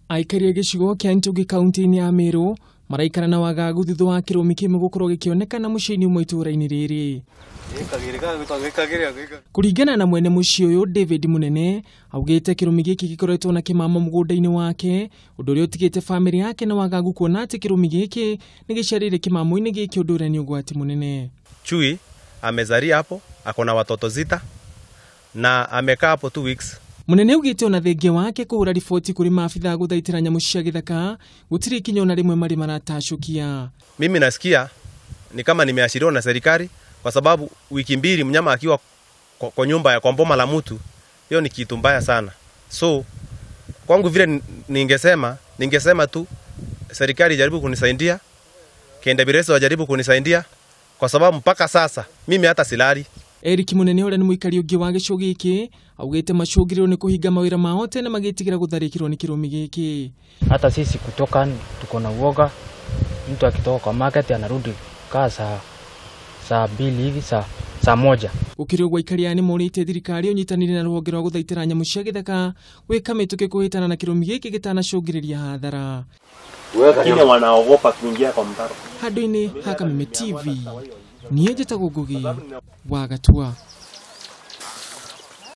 Aikari a gĩcigo kĩa Ntugi kaunti-inĩ ya Meru maraikara na wagagu thutha wa kĩrumi kĩmwe gũkorwo gĩkĩonekana mũciĩ-inĩ ũmwe itũũra-inĩ rĩrĩ. Kũringana na mwene mũciĩ ũyũ David Munene, augĩte kĩrumi gĩkĩ gĩkoretwo na kĩmamo mũgũnda-inĩ wake, ũndũ ũrĩa ũtigĩte bamĩrĩ yake na wagagu kuona atĩ kĩrumi gĩkĩ nĩ gĩciarĩire kĩmamo-inĩ gĩkĩ, ũndũ ũrĩa nĩ ũgwati mũnene. Chui amezaria hapo, ako na watoto 6 na amekaa hapo 2 weeks. Munene augĩte ona thengia wake kũhũra riboti kũrĩ maabitha gũthaitĩra nyamũ cia gĩthaka gũtirĩ ikinya ona rĩmwe marĩ maratacũkia. Mimi nasikia ni kama nimeashiriwa na serikali kwa sababu wiki 2 mnyama akiwa kwa nyumba ya kwa boma la mtu, hiyo ni kitu mbaya sana. So kwangu vile ningesema tu serikali ijaribu kunisaidia, KWS wajaribu kunisaidia kwa sababu mpaka sasa mimi hata silali. Eric Munene ũrĩa nĩ mũikari ũngĩ wa gĩcigo gĩkĩ augĩte macũngĩrĩro nĩ kũhinga mawĩra mao tene magĩtigĩra gũtharĩkĩrwo nĩ kĩrumi gĩkĩ. Hata sisi kutoka tuko na uoga, mtu akitoka kwa market anarudi kaa saa 2 hivi, saa 1. Gũkĩrĩ ũguo aikari aya nĩ morĩtie thirikari ũnyitanĩre na rũhonge rwa gũthaitĩra nyamũ cia gĩthaka gwĩka mĩtũkĩ kũhĩtana na kĩrumi gĩkĩ gĩtanacũngĩrĩria hathara. Lakini wanaogopa kuingia kwa mtaro. Handũ-inĩ ha Kameme TV, niĩ njĩtagwo Ngugi wa Gatua.